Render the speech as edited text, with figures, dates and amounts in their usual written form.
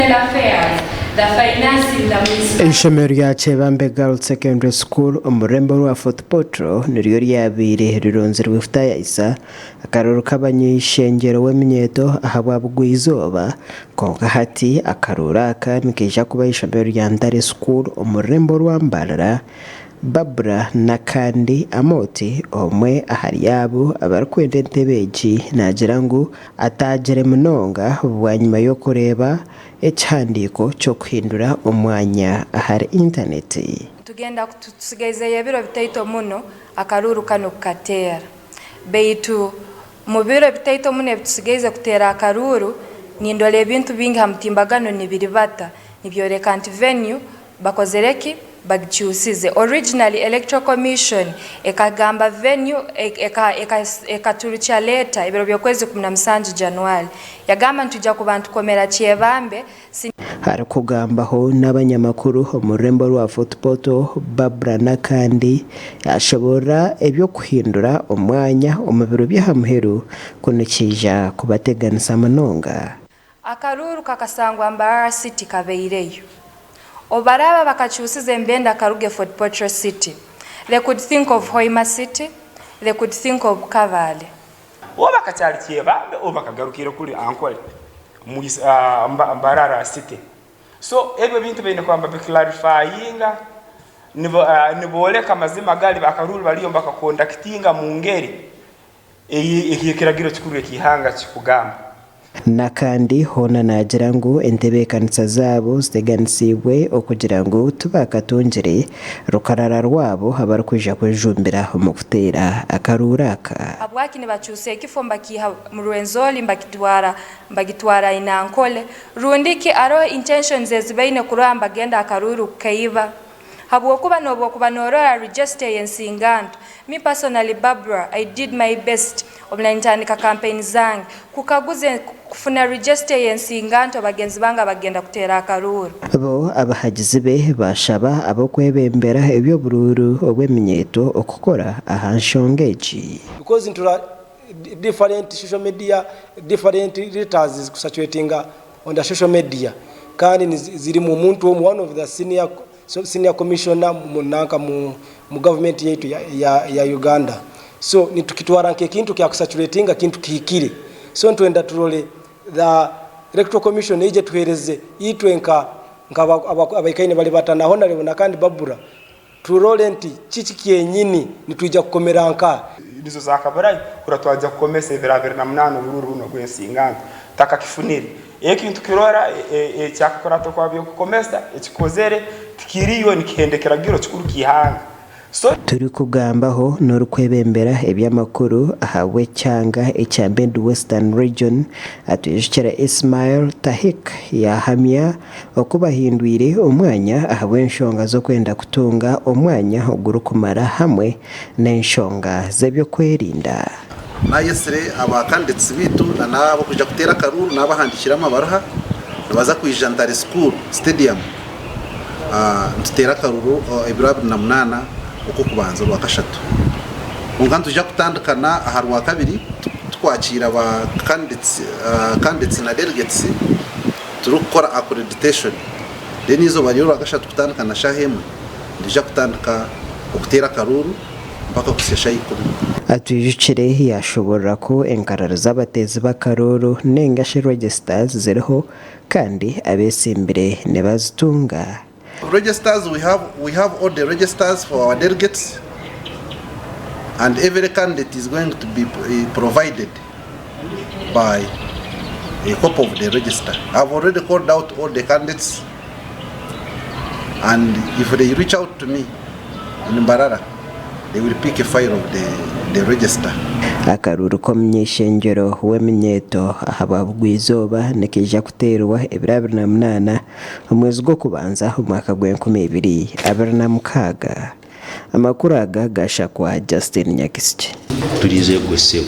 External Affairs, the Financing the Municipality. Eishomero rya Kyebambe Girls Secondary School omu rurembo rwa Fort Portal niryo ryabaire rironzirwe kutaayayisa akaruuru k'abanyeishengyero w'eminyeeto ahabwa Bugwa-izooba kwonka hati akaruuru aka nikaija kuba aha ishomero rya Ntare School omu rurembo rwa Mbarara. Barbra Nakandi Amooti omwe ahari abo abarikwenda entebe egi naagira ngu ataagire munonga bwanyima y'okureeba ekihandiiko ky'okuhindura omwanya ahari intaneti. Tugenda tusigaizeyo ebiro bitaito muno akaruuru kanu kukateera. Baitu mu biro bitaito muno ebi tusigaize kuteera akaruuru, nindora ebintu bingi ha mutimbagano nibiribata nibyoreka nti venue Bakozire ki? Bagikyusize. Originally Electoral Commission ekagamba venue ekaturukya letter ebiro by'okwezi 17 January yagamba nitwija kuba nitukomera Kyebambe. Arikugambaho n'abanyamakuru omu rurembo rwa Fort Portal, Barbra Nakandi yashoborora eby'okuhindura omwanya omu biro by'aha muheru ku nikiija kubateganisa munonga. Akaruuru kakasangwa Mbarara City kabaireyo. Obu baraaba bakakyusize nibenda karuge Fort Portal City, they could think of Hoima City, they could think of Kabale. Oba kakyari Kyebambe oba kagarukire kuri Ankole Mbarara City. So ebyo bintu baine kuba nibabiclarifyinga niboleka amazima gari akaruuru bariyo nibakaconductinga mungeri Ei ekiragiro kikuru eky'eihanga kikugamba. Nakandi hoona naagira ngu entebeekanisa zaabo ziteganisiibwe okugira ngu tibakatungire rukarara rwabo abarikwija kwejumbira omu kuteera akaruuru aka. Habwaki nibakyusa ekifo mbakiiha mu Rwenzori mbakitwara mbagitwara Inankole? Rundi ki haroho intentions ezi baine kurora mbagenda akaruuru kukaiba? Habwokuba nobu okuba norora register eyensinganto, me personally Barbra I did my best obu nari ntandika campaign zange kukaguza kufuna register eyensinganto bagenzi bange abagenda kutera akaruuru. Bo abahagizi be baashaba ab'okwebembera eby'oburuuru obw'eminyeeto okukora aha nshonga egi. Because ntura different social media different letters zirikusaturatinga on the social media kandi zirimu omuntu omwe one of the senior senior commissioner nanka mu government yaitu ya Uganda so nitukitwara nkekintu kyakusaturatinga kintu kihikire so nitwenda turole the electoral commission eije etuhereze itwe nka abaikaine bari batana Honourable nakandi Barbra Turore nti kiki kyenyini nitwija kukomera nkaha. Nizo zakaburayo kurora twaija kukomesa ebiro 28 oburuuru bunu obw'ensinganto takakifunire. Eki nitukirora ekyakakurato kwa by'okukomesa ekikozere tikiriyo nikihenda ekiragiro kikuru ky'ihanga. So. Turikugambaho n'orikwebembera eby'amakuru ahabw'ekyanga ekya Mid Western Region, Atwijukira Ismail Tahik yaahamya oku bahindwire omwanya ahabw'enshonga z'okwenda kutunga omwanya ogurikumara hamwe n'enshonga z'eby'okwerinda. Nayetsire aba candidates beitu na n'abokwija kuteera akaruuru nabahandiikire amabaruha nibaza kwija Ntare School Stadium nituteera akaruuru ebiro 28 Okw'okubanza Orwakashatu. Kwonka nitwija kutandikana aha Rwakabiri tukwakiira ba candidates na delegates turikukora accreditation then eizooba ry'orwakashatu kutandika na shaaha emwe nitwija kutandika okuteera akaruuru mpaka kuhitsya shaaha ikumi. Atwijukire yaashoboorora ku enkarara z'abateezi b'akaruuru nainga shi registers ziriho kandi abeetsimbire nibazitunga. Registers we have we have all the registers for our delegates and every candidate is going to be provided by a copy of the register. I've already called out all the candidates and if they reach out to me in Mbarara they will pick a file of the, the register. Akaruuru k'omuny'eishengyero w'eminyeeto ahabwa Bugwa-izooba nikaija kuteerwa ebiro 28 omwezi gw'okubanza omwaka gw'enkumi ibiri abiri na mukaaga. Amakuru aga gashakwa Justin Nyakisikye. Turize gwe sebo.